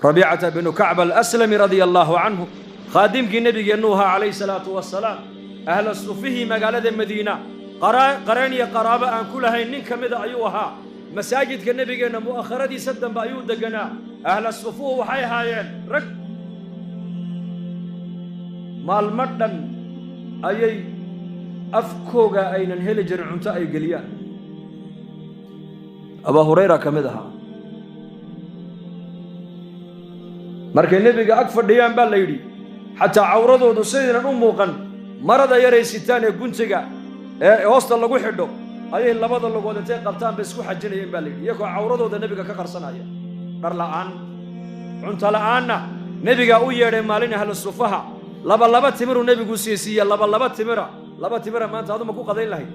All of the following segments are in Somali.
Rabiicata binu Kacb Alaslami radia allaahu canhu, khaadimkii nebigeennu ahaa calayhi salaatu wasalaam, ahla sufihii magaalada Madiina qareen iyo qaraabo aan ku lahayn nin ka mida ayuu ahaa. Masaajidka nebigeenna mu'akharadiisa dambe ayuu deganaa. Ahla sufuhu waxay ahaayeen rag maalmo dhan ayay afkooga aynan heli jirin cunto ay geliyaan. Abaa Hurayra ka mid ahaa. Markay nebiga ag fadhiyaan baa la yidhi, xataa cawradoodu sidaynan u muuqan, marada yaray sitaan ee guntiga ee hoosta lagu xidho ayay labada lugood intay qabtaan bay isku xajinayeen baa la yidhi, iyagoo cawradooda nebiga ka qarsanaya. Dhar la'aan, cunto la'aanna nebigaa u yeedhay maalin ahlu sufaha. Laba laba timiruu nebigu siisiiye, laba laba timira. Laba timira maanta aduma ku qadayn lahayd?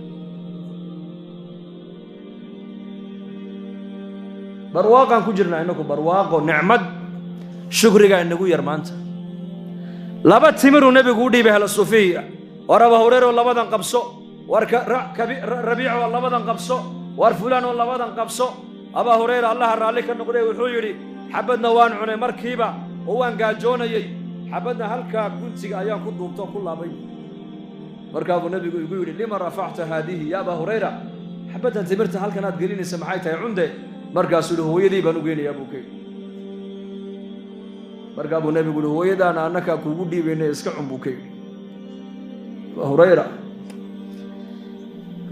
Barwaaqaan ku jirnaa innaku, barwaaqo, nicmad, shukrigaa inagu yar maanta. Laba timiruu nebigu u dhiibay ahla sufiya. War Aba Hureyro, labadan qabso. War Rabiico, labadan qabso. War fulaan oo labadan qabso. Abaa Hureyra, Allaha raalli ka noqday, wuxuu yidhi, xabadna waan cunay markiiba oo waan gaajoonayey, xabadna halkaa guntiga ayaan ku duubtoon ku laabay. Markaa buu nebigu igu yidhi, lima rafacta haadihi ya Abaa Hurayra? Xabaddan timirta halkan aad gelinaysa maxay tahay? Cunde. Markaasuu yihi, hooyadii baan u geynayaa buu ka yidhi. Markaa buu nebigu yihi, hooyadaana annakaa kuugu dhiibayna, iska cun buu ka yidhi. Abaa Hurayra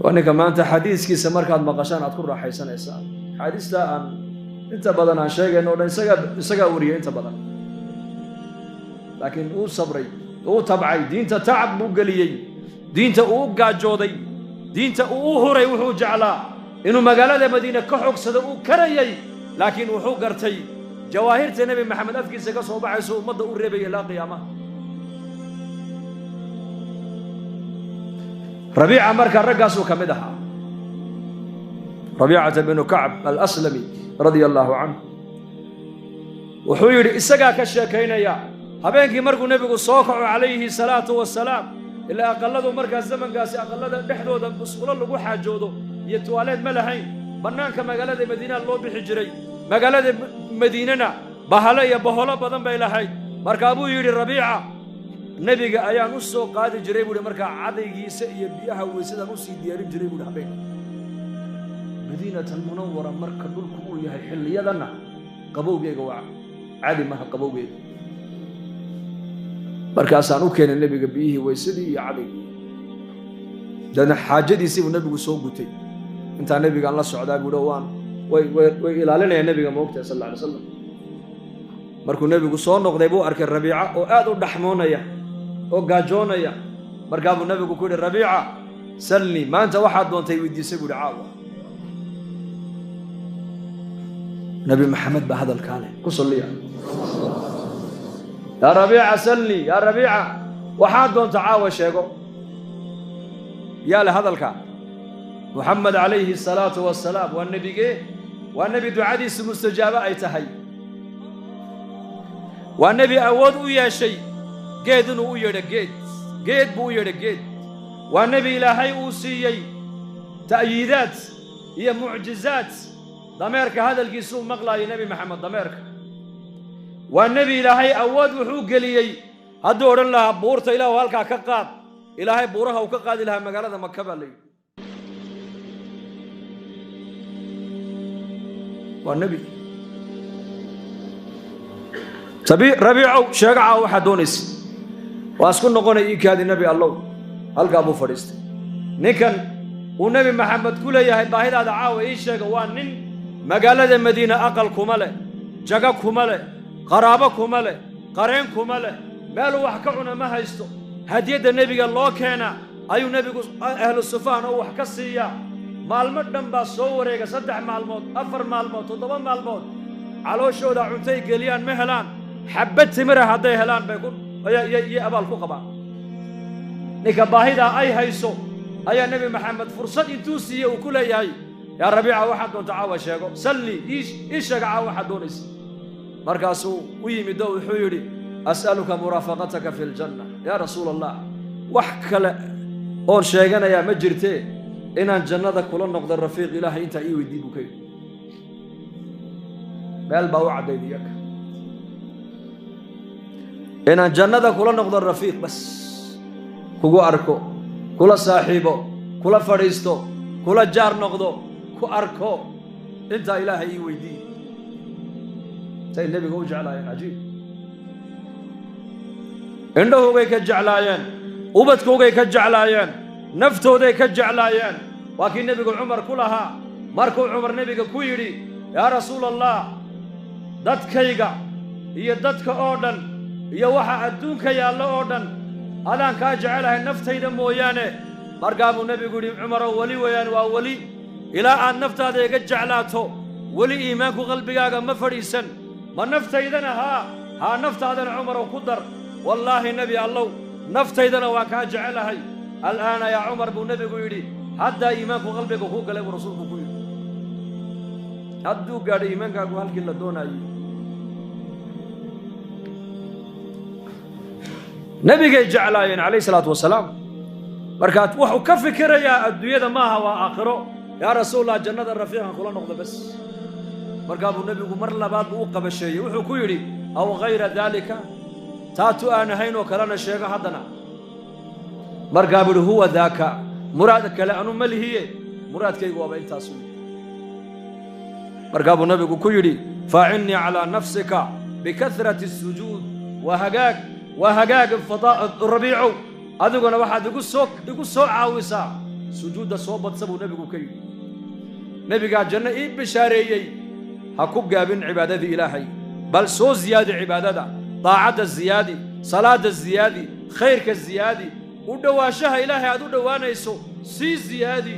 waa ninka maanta xadiiskiisa markaad maqashaan aad ku raaxaysanaysaan. Axaadiista aan inta badan aan sheegayno o dhan isagaa wariyay inta badan, laakiin uu sabray, uu tabcay, diinta tacab buu geliyey, diinta uu u gaajooday, diinta uu u huray. Wuxuu jeclaa inuu magaalada Madiine ka xogsado, uu karayay, laakiin wuxuu gartay jawaahirta Nebi Maxamed afkiisa ka soo baxayso ummadda u reebaya ilaa qiyaamaha. Rabiica markaa raggaasuu ka mid ahaa, Rabiicata binu Kacb Alaslami radia allaahu canhu. Wuxuu yidhi, isagaa ka sheekaynaya, habeenkii markuu nebigu soo kaco calayhi salaatu wasalaam, ilaa aqalladu markaas zamankaasi aqallada dhexdooda musqulo lagu xaajoodo iyo tuwaaleed ma lahayn. Bannaanka magaalada Madiinaa loo bixi jiray. Magaalada Madiinana bahalo iyo boholo badan bay lahayd. Markaa buu yidhi Rabiica, nebiga ayaan u soo qaadi jiray buuhi, markaa cadaygiisa iyo biyaha weysadaan u sii diyaarin jiray buuhi. Habeenka Madiinat Almunawara marka dhulku uu yahay xilliyadanna qabowgeyga waa cadi maha qabowgeeda. Markaasaan u keenay nebiga biyihii weysadii iyo cadaygii, daedna xaajadiisii buu nebigu soo gutay. Intaa nebigaan la socdaa buuhi, waan way way way ilaalinayaan nebiga, moogtahay, sal alla alay slam. Markuu nebigu soo noqday buu arkay Rabiica oo aad u dhaxmoonaya oo gaajoonaya. Markaa buu nebigu ku yidhi, Rabiica, salnii, maanta waxaad doontay weydiisay buu yidhi caawa. Nebi Maxamed baa hadalkaa leh, ku salliya. Yaa Rabiica, salnii, yaa Rabiica, waxaad doonta caawa sheego. Yaa leh hadalkaa? Muxamed calayhi asalaatu wasalaam. Waa nebigee? Waa nebi ducadiisu mustajaabo ay tahay. Waa nebi awood u yeeshay geed inuu u yeedho, geed geed buu u yeedho geed. Waa nebi Ilaahay uu siiyey ta'yiidaad iyo mucjizaad. Dameerka hadalkiisuu maqlaayay Nebi Maxamed, dameerka. Waa nebi Ilaahay awood wuxuu geliyey hadduu odhan lahaa buurta Ilaahu halkaa ka qaad, Ilaahay buuraha uu ka qaadi lahaa magaalada Maka baa la yidhi. Waa nebi. Rabiicow, sheegacaa waxaad doonaysa. Waa isku noqonay, ii kaadi Nebi Allow. Halkaa buu fadhiistay. Ninkan uu Nebi Maxamed ku leeyahay baahidaada caawa ii sheega waa nin magaalada Madiine aqal kuma leh, jago kuma leh, qaraabo kuma leh, qareen kuma leh, meeluu wax ka cuna ma haysto. Hadiyadda nebiga loo keenaa ayuu nebigu ahlu sufahna uu wax ka siiyaa. Maalmo dhan baa soo wareega, 3 maalmood, 4 maalmood, 7 maalmood, calooshooda cuntay geliyaan ma helaan. Xabbad timira hadday helaan bay ku iyo abaal ku qabaan. Ninka baahidaa ay hayso ayaa Nebi Maxamed fursad intuu siiyey uu ku leeyahay, yaa Rabiica, waxaad doonta caawa sheego, salli, ii sheega caawa waxaad doonaysa. Markaasuu u yimid oo wuxuu yidhi, as'aluka muraafaqataka fi ljanna yaa rasuula Allah. Wax kale oon sheeganayaa ma jirtee, inaan jannada kula noqdo rafiiq Ilaahay intaa ii weydii buu ka yidhi. Meel baa u caddayd iyaga. Inaan jannada kula noqdo rafiiq, bas kugu arko, kula saaxiibo, kula fadhiisto, kula jaar noqdo, ku arko, intaa Ilaahay ii weydiiye. Say nebiga u jeclaayeen, cajiib. Indhahoogay ka jeclaayeen, ubadkoogay ka jeclaayeen, naftooday ka jeclaayeen. Waa kii nebigu Cumar ku lahaa, markuu Cumar nebiga ku yidhi: "Yaa Rasuul Allah, dadkayga iyo dadka oo dhan iyo waxa adduunka yaallo oo dhan adaan kaa jecelahay, naftayda mooyaane." Markaa buu nebigu yidhi: "Cumarow, weli weeyaan, waa weli ilaa aad naftaada iga jeclaato, weli iimaanku qalbigaaga ma fadhiisan." "Ma naftaydana?" "Haa, haa, naftaadana, Cumarow, ku dar." "Wallaahi, Nebi Allow, naftaydana waan kaa jecelahay." "Al'aana yaa Cumar," buu nebigu yidhi, "haddaa iimaanku qalbiga kuu galay," buu rasuulku ku yidhi. Hadduu gaadhay iimaankaagu halkii la doonaayey. Nebigay jeclaayeen calayhi salaatu wasalaam. Markaa wuxuu ka fikirayaa adduunyada maaha, waa aakhiro. "Yaa Rasuulallah, jannada rafiiqan kula noqdo bas." Markaa buu nebigu mar labaad buu u qabasheeyey, wuxuu ku yidhi: "Aw hayra daalika, taatu aan ahayn oo kalena sheego haddana." Markaa buu yidhi: "Huwa daaka, muraad kale anu ma lihiye, muraadkaygu waaba intaas." Markaa buu nebigu ku yidhi: "Faacinnii calaa nafsika bikahrati asujuud." Waa hagaag, waa hagaag, Rabiicow, adiguna waxaad igu soo caawisaa sujuudda soo badsa, buu nebigu ka yidhi. Nebigaa janno ii bishaareeyey, ha ku gaabin cibaadadii Ilaahay, bal soo ziyaadi cibaadada, daacadda ziyaadi, salaadda ziyaadi, khayrka ziyaadi, u dhowaanshaha Ilaahay aad u dhowaanayso sii ziyaadi.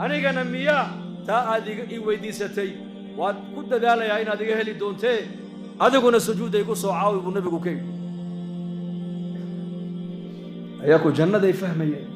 Anigana miyaa taa aad i weydiisatay waad ku dadaalayaa inaad iga heli doontee, adiguna sujuudda igu soo caawi, buu nebigu ka yidhi. Ayaku jannaday fahmayeen.